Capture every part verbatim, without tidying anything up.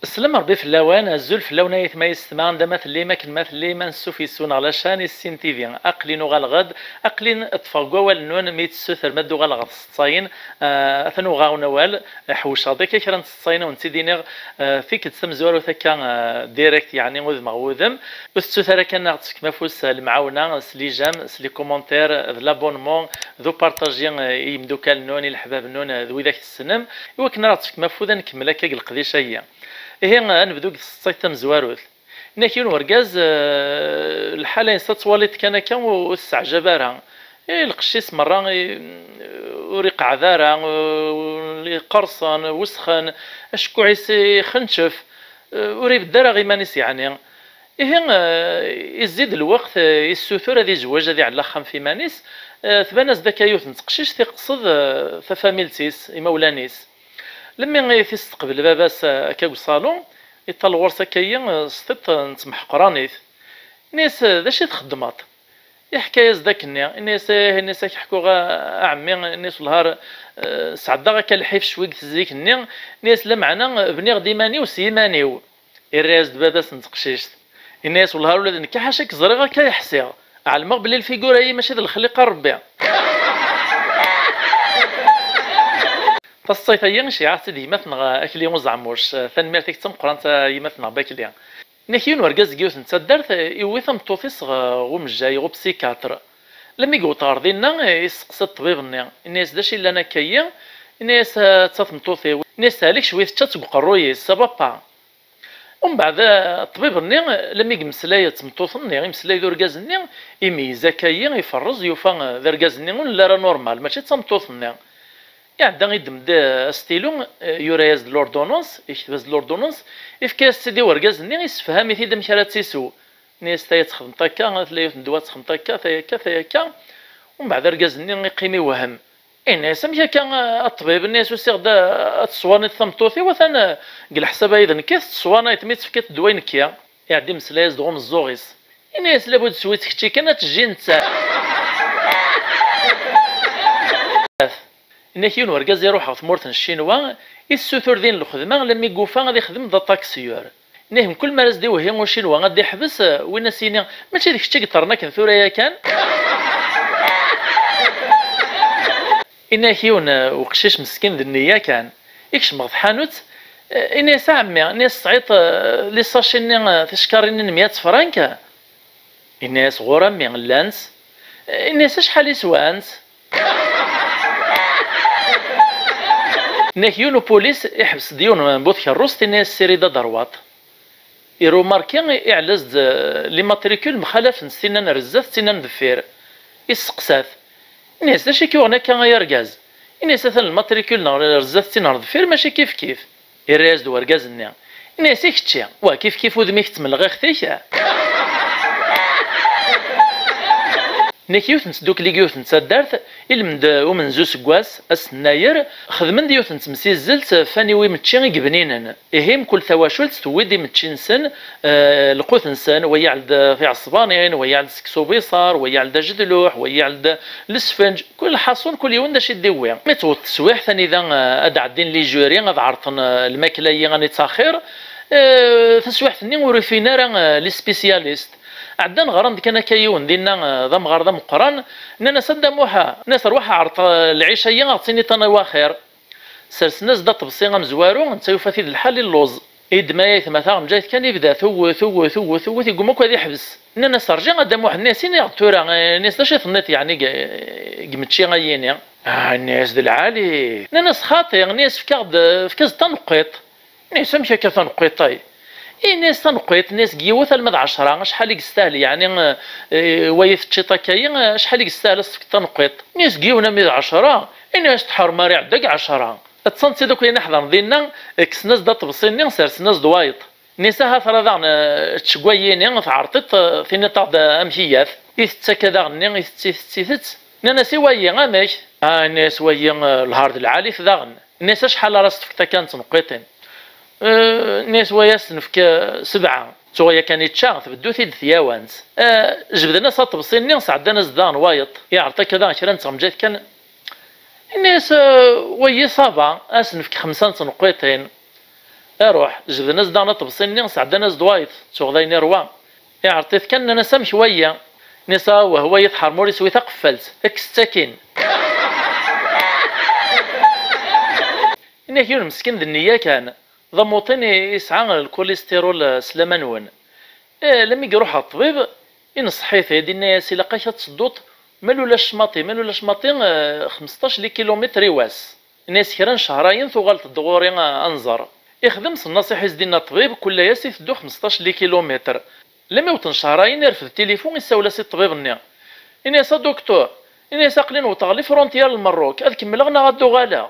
Slam Rebbi fell-awen, azul fell-awen ay atma yessetma, anda ma tellim, akken ma tellim, ansuf yes-wen ɣer la chaîne Issin T V. Aql-in uɣaleɣ-d, aql-in ṭṭfeɣ deg wawal-nwen mi yi-d-tessutrem ad d-uɣaleɣ ɣer tseṭṭayin, ah, atan uɣaɣ-n awal, ḥewceɣ-d akka kra n tseṭṭayin, ad wen-tt-id-iniɣ, ah, tikkelt tamezwarut akka, ah, direct, yeɛni udem ɣer wudem. Ur tettut ara kan ad aɣ-d-tefkem afus, ah, lemɛawna, s les j'aime, s les commentaires, d l'abonnement, d upartaji, ah, i yimdukal-nwen, i leḥbab-nwen, ah, d widak tessnem, i wakken ara aɣ-d-tefkem afud ad nkemmel akka deg leqdic-agi. Ihi, ah, ad nebdu deg tseṭṭayt tamezwarut. Inna-k yiwen urgaz, eh, lḥala-ines ad twaliḍ kan akka ur, ur tesseɛjab ara. Eh, lqecc-is merra, eh, ur iqeɛɛed ara, eh, iqerṣen, wesxen, acekkuɛ-is ixencef, eh, ur ibedd ara ɣer iman-is yeɛni. Ihi, eh, izzi-d lweqt, eh, issutur ad izweǧ, ad iɛelli axxam f iman-is, eh, tban-as-d akka yiwet n teqcict iqsed, eh, tafamilt-is, imawlan-is. Lemmi i t-isteqbel baba-s, eh, akka deg uṣalu, iṭṭal ɣur-s akka-yi, eh, s tiṭ n temḥeqranit. Ini-as, eh, d acu i txeddmeḍ? Iḥka-yas-d akkenni. Ini-as, ih, ini-as, ad k-ḥkuɣ a, a ɛemmi, ini-as, wellah ar, eh, sɛeddaɣ akka lḥif cwi deg tezzik-nni. Ini-as, lameɛna, eh, bniɣ-d iman-iw s yiman-iw. Irra-yas-d baba-s n teqcict. Ini-as, wellah ar ula d nekk ḥaca k-ẓriɣ akka i ḥsiɣ. Ɛelmeɣ belli lfigura-yi mačči d lexliqa n Rebbi. Taseṭṭayt-agi, iceyyeɛ-aɣ-tt-id gma-tneɣ Akli Uẓeɛmuc. Tanemmirt-ik d tameqqrant a gma-tneɣ Bakli. Inna-k yiwen urgaz deg yiwet n taddart, iwwi tameṭṭut-is ɣer umejjay, ɣer upsikatr. Lemmi yewweḍ ɣer dinna, isteqsa ṭṭbib-nni. Inna-yas, d acu yellan akka-yi? Inna-yas, atta tmeṭṭut-iw. Inna-yas, tehlek cwi tečča-tt deg uqerruy-is, ça va pas. Umbeɛd, eh, ṭṭbib-nni, lemmi yemmeslay d tmeṭṭut-nni, yemmeslay d urgaz-nni, imeyyez akka-yi, iferrez, yufa, eh, d argaz-nni ur nelli ara normal, mačči d tameṭṭut-nni. Iɛedda iddem-d, eh, astilu, eh, yura-yas-d l'ordonnance, ikteb-as-d l'ordonnance, ifka-yas-tt-id i urgaz-nni, issefham-it-id amek ara tt-isew. Ini-as, taya txedmeḍ akka, tella yiwet n ddwa txedmeḍ akka, taya akka, taya akka. Umbeɛd argaz-nni iqqim iwhem. Ini-as, amek akka a ṭṭbib? Ini-as, usiɣ-d ad teswaniḍ tameṭṭut-iw, atan deg leḥsab-ayi d nekk i tetteswanayeḍ mi tefkiḍ ddwa i nekki. Iɛedda imeslay-as-d ɣer umeẓẓuɣ-is. Ini-as, labud teswiḍ kečči kan ad tejji nettat. Ini-ak yiwen urgaz iruḥ ɣer tmurt n Ccinwa, issutur din lxedma, lammi yufa ad ixdem d ataksiyur. Nnihem kul mi ara s-d-iwehhi ucinwa ad d-iḥbes, win as-yini, mačči d kečč i yeṭṭren akken tura yakan? Ini-ak yiwen, uh, uqcic meskin d nniya kan. Ikcem ɣer tḥanut, uh, ini-as, a ɛemmi, ini-as, tesɛiḍ, uh, les sachets-nni, uh, ticekkarin-nni n mya frank? Ini-as, ɣur-m mi llant? Ini-as, acḥal i swant? Nniɣ yiwen upulis iḥbes-d yiwen n bu tkerrust, ini-as, ssirid ad d-terwaḍ. Irumarki iɛella-as-d, eh, les matricules mxalafent, tinna n rzat d tinna n deffir. Isteqsa-t. Ini-as, d acu i k-yuɣen akka ay argaz? Ini-as, atan lmatricule neɣ rzat d tin ɣer deffir mačči kif kif. Irra-yas-d urgaz-nni. Ini-as, i kečči, wa kif kif udem-ik d tmelɣiɣt-ik? Nniɣ yiwet n tdukli deg yiwet n taddart, ilmend umenzu seg wass, asennayer, xedmen-d yiwet n temsizzelt, fan i wimečči i yebninen. Ihi, mkul tawacult tewwi-d imečči-nsen, eh, lqut-nsen, wa yeɛl-d tiɛesbanin, wa yeɛl-d seksu biṣar, wa yeɛl-d ajedluḥ, wa yeɛl-d lesfenǧ, kul lḥaṣun, kul yiwen d acu i d-iwwi. Mi tewweḍ teswiɛt, anida, eh, ad d-ɛeddin les jurys, ad ɛerḍen, eh, lmakla-yi ad tt-axir, eh, taswiɛt-nni ur ufin ara, eh, les spécialistes. Ɛeddan ɣran-d kan akka yiwen dinna, eh, d amɣar d ameqqran, nnan-as, a Dda Muḥ, nnan-as, rwaḥ ɛreḍ, eh, lɛica-yi, ad ɣ-tiniḍ aniwa axir. Sersen-as-d aṭebsi amezwaru, netta yufa-t-id lḥal illuẓ. Iddem ay aytma taɣenǧayt kan, ibda tewwet, tewwet, tewwet, tewwet, yegguma akk ad iḥbes. Nnan-as, rǧi a Dda Muḥ, nni-as, ini-aɣ-d tura, eh, nni-as, d acu i tenniḍ yeɛni deg, deg yimečči-ayi-ni? Ah, nni-as, d lɛali. Nnan-as, xaṭi, nni-as, efk-aɣ-d, efk-as-d taneqqiṭ. Nni-as, amek akka taneqqiṭ-ay? Ini-as, taneqqiṭ, nni-as, deg yiwet alma d ɛecṛa, acḥal i yestahel, yeɛni, eh, wayi teččiḍ akka-yi, acḥal i yestahel ad s-tefkeḍ taneqqiṭ? Nni-as, deg yiwen almi d ɛecṛa? Ini-as, tḥerm ara iɛedda deg ɛecṛa. Ṭṭsen-tt-id akk ayen iḥḍren dinna, kksen-as-d aṭebsi-nni, sersen-as-d wayeḍ. Nni-as, aha tura daɣen, eh, ečč deg wayi-ni, tɛerḍeḍ-t, eh, tiniḍ-aɣ-d, eh, amek iga-t. Itett akka daɣen-nni, itett, itett, itett. Nnan-as, i wayi, amek? Ah, nni-as, wayi, eh, lhar d lɛali-t daɣen. Nni-as, acḥal ara s-tefkeḍ akka n tneqqiṭin? Eh, nni-as, wayi ad s-nefk, eh, sebɛa. Ttuɣ yakan ičča, tbeddu-t-id tyawant. Eh, jebden-as aṭebsi-nni, sɛeddan-as-d daɣen wayeḍ. Iɛreḍ akka daɣen kra n tɣemjayt kan. Ini-as, eh, wayi ça va, ad s-nefk xemsa n tneqqiṭin. Iruḥ, jebden-as daɣen aṭebsi-nni, sɛeddan-as-d wayeḍ, ttuɣ d ayen irwa. Iɛreḍ-it kan, nnan-as amek wayi? Ini-as awah, wayi tḥerm ur iswi taqeffalt, kkes-tt akin. Ini-ak yiwen meskin d nniya kan, d amuṭin i yesɛa lkulistirul, eh, s laman-nwen. Eh, lammi iruḥ ɣer ṭṭbib, ineṣṣeḥ-it-id, inna-yas ilaq-ak ad tedduḍ ma lulac maṭi, ma lulac maṭi, eh, xmesṭac likilumitr i wass. Inna-yas kra n cehrayen tuɣaleḍ-d ɣur-i, eh, ad nẓer. Ixdem s nnaṣiḥ i s-d-inna ṭṭbib, kul ass iteddu xmesṭac likilumitr. Lammi wten cehrayen, irfed tilifu, issawel-as i ṭṭbib-nni. Ini-as a docteur, ini-as aql-i newweḍ ɣer lifrontière n Lmerruk, ad kemmleɣ neɣ ad d-uɣaleɣ?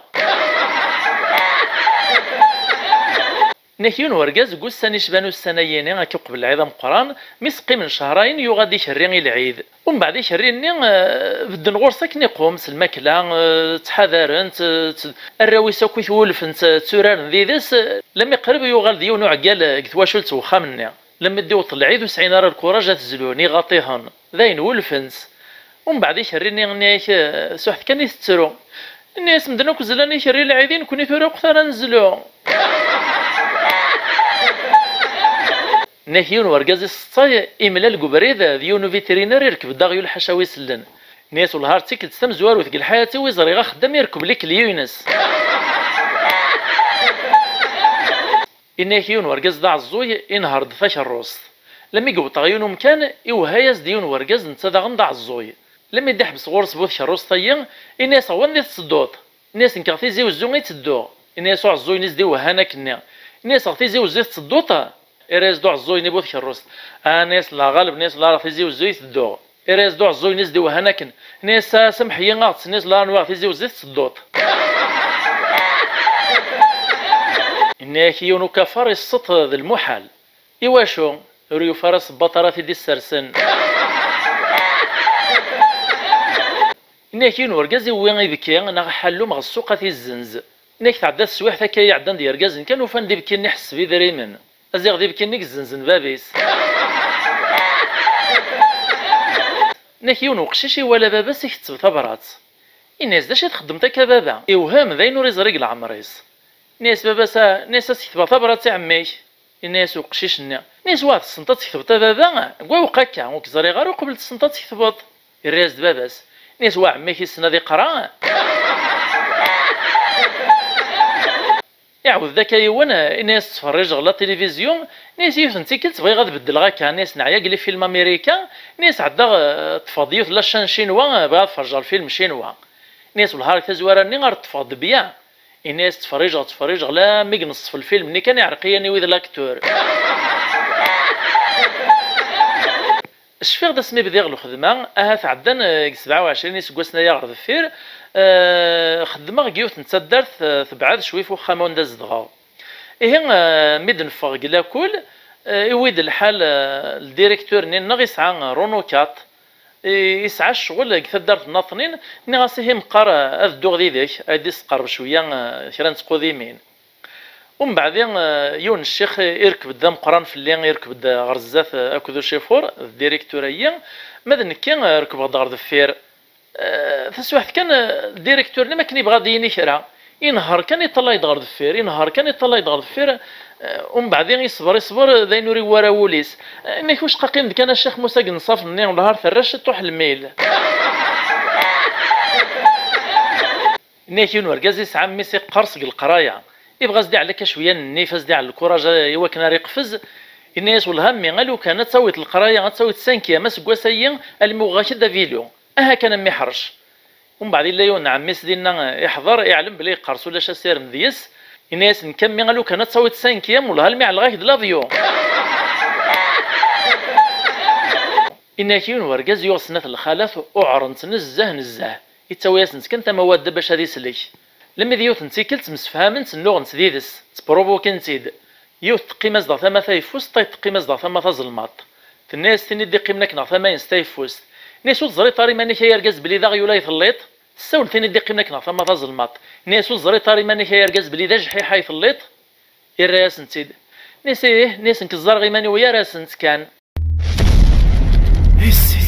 Nek yiwen wergaz deg ussan icban ussan-ayi-ni, akka uqbel lɛid ameqqran, mi s-qqimen cehrayen, yuɣ-d ikerri i lɛid. Umbeɛd ikerri-nni, eh, bedden ɣur-s akken iqum, s lmakla, eh, ttḥadaren-t, eh, tt-, arraw-is akk itwulfen-t, eh, tturaren did-s, eh, lammi qrib yuɣal d yiwen uɛeggal, eh, deg twacult n wexxam-nni. Lammi d-iwweḍ lɛid ur sɛin ara lkuraj ad t-zlun, iɣaṭ-ihen. D ayen wulfen-t. Umbeɛd ikerri-nni nni-ak, eh, suḥet kan i tettru. Nni-as medden akk zlan ikerri lɛid, i nekkni tura uqt ara nezlu. Nni-ak yiwen wergaz iseṭṭay, imlal deg ubrid d yiwen uvitriner irekb-d aɣyul ḥaca wi sellen. Nni-as wellah ar d tikkelt tamezwarut deg lḥayat-iw i ẓriɣ axeddam irekb likelyu-ines. Inna-yak yiwen wergaz d aɛeẓẓuy, inehher-d takerrust. Lammi yewweḍ ɣer yiwen umkan, iwehha-yas-d yiwen wergaz netta daɣen d aɛeẓẓuy. Lammi d-iḥbes ɣur-s bu tkerrust-ayi, inna-yas ɣer wanda i tettedduḍ? Inna-yas nekk ɣer Tizi Wezzu i ttedduɣ. Inna-yas uɛeẓẓuy-nni i s-d-iwehhan akken-nni. Inna-yas ɣer Tizi Wezzu i tettedduḍ? Irra-yas-d uɛeẓẓuy-nni bu tkerrust. Ah, inna-yas la ɣaleb, inna-yas la ɣer Tizi Wezzu i tedduɣ. Irra-yas-d uɛeẓẓuy-nni s-d-iwehhan akken. Nni-as, "Samḥ-iyi, aɣ-tt-, nni-as, la nwiɣ Tizi Wezzu tettedduḍ." Inna-yak yiwen ukafar iṣṣeṭ d lmuḥal. Iwacu? Ur yufi ara sebbaṭ ara t-id-issersen. Inna-yak yiwen urgaz iwwi ibki neɣ ḥallum ɣer ssuq ad t-izzenz. Inna-yak tɛedda teswiɛt akka iɛeddan d yergazen kan ufan-d ibki-nni iḥesseb idrimen. Aziɣ d ibki-nni i yezzenzen bab-is. Nek yiwen uqcic iwala baba-s iketteb tabrat. Inna-yas, "D acu i txeddmeḍ akka a baba?" Iwhem, d ayen ur iẓri deg leɛmer-is. Inna-yas baba-s, a, inna-yas, "Ad s-ketbeɣ tabrat i ɛemmi-k." Inna-yas uqcic-nni, inna-yas, "Wah, tessneḍ ad tketbeḍ a baba? Deg wawq akka, ur k-ẓriɣ ara uqbel tessneḍ ad tketbeḍ." Irra-yas-d baba-s, inna-yas, "Wa ɛemmi-k issen ad iqra?" Iɛawed-d akka yiwen, inna-yas, "Ttferrijeɣ la télévision", inna-yas, "Yiwet n tikkelt bɣiɣ ad beddleɣ akka", inna-yas, "Neɛya deg les films américains", inna-yas, "Ɛeddaɣ, eh, ṭṭfeɣ-d yiwet la chaîne chinois, eh, bɣiɣ ad ferjeɣ lfilm chinois." Inna-yas, "Wellah ar tazwara-nni ar ṭṭfeɣ-d bien." Inna-yas, "Ttferrijeɣ, ttferrijeɣ, la mi i nṣef lfilm-nni kan iɛreq-iyi aniwi d l'acteur." Cfiɣ-d asmi bdiɣ lxedma, ahat ɛeddan, eh, deg sebɛa u ɛecrin iseggasen aya ɣer deffir, eh, xeddmeɣ deg yiwet n taddart, eh, tebɛed cwi f uxxam anda zedɣeɣ. Ihi, eh, mi d-neffeɣ deg lakul, eh, iwi-d lḥal, eh, ldirektur-nni-nneɣ isɛa Renault quatre, i-, isɛa ccɣel deg taddart n Aṭnin, nniɣ-as, "Ihi meqqar, eh, ad dduɣ did-k, ad d-isqerreb cwiya, eh, kra n tqudimin." Umbeɛd, eh, yiwen n ccix irkeb-d d ameqqran fell-i, irkeb-d ɣer zdat, eh, akked ucifuṛ, d direktur-ayi, ma d nekki, eh, rekbeɣ-d ɣer deffir. Eh, taswiɛt kan, eh, direktur-nni, ma akken yebɣa ad d-yini kra, inehher kan, iṭṭalay-d ɣer deffir, inehher kan, iṭṭalay-d ɣer deffir, eh, umbeɛd, iṣber, iṣber, d ayen ur iwwi ara wul-is. Eh, inna-k, "Uceqqaq, qim-d kan a Ccix Musa deg nnṣaf-nni, wellah ar terra ciṭuḥ lmil." Inna-k yiwen urgaz isɛa mmi-s iqqers deg leqraya. Ibɣa ad s-d-iɛell akka cwiya n nnif, ad s-d-iɛell lkuraǧ i wakken ara iqfez. Inna-yas, "Wellah a mmi, a lukan ad tawiḍ leqraya, ad tawiḍ cinquième aseggas-ayi, almi uɣeɣ-ak-d avilu. Aha kan a mmi ḥrec." Umbeɛd illa yiwen n ɛemmi-s dinna iḥḍer, iɛlem belli yeqqers ulac asirem deg-s. Inna-yas, "Nekk a mmi, a lukan ad tawiḍ cinquième, wellah almi ɛelleɣ-ak-d l'avion." Inna-k yiwen urgaz yuɣ snat lxalat uɛren-tt nezzeh nezzeh. Ittawi-asent kan tama wadda bac ad islek. Lemmi d yiwet n tikkelt msefhament, nnuɣent did-s, ttprubukin-tt-id. Yiwet teqqim-as daɣ tama tayeffust, tayeḍ teqqim-as daɣ tama tazelmaḍt. Tenna-yas tin i d-iqqimen akken ɣer tama-ines tayeffust. Tenna-yas, "Ur teẓriḍ ara iman-ik ay argaz belli d aɣyul ay telliḍ?" Tessawel tin i d-iqqimen akken ɣer tama tazelmaḍt. Tenna-yas, "Ur teẓriḍ ara iman-ik ay argaz belli d ajeḥḥiḥ ay telliḍ?" Irra-yasent-id. Nis ih, nis nekk ẓẓareɣ iman-iw gar-asent kan. Nis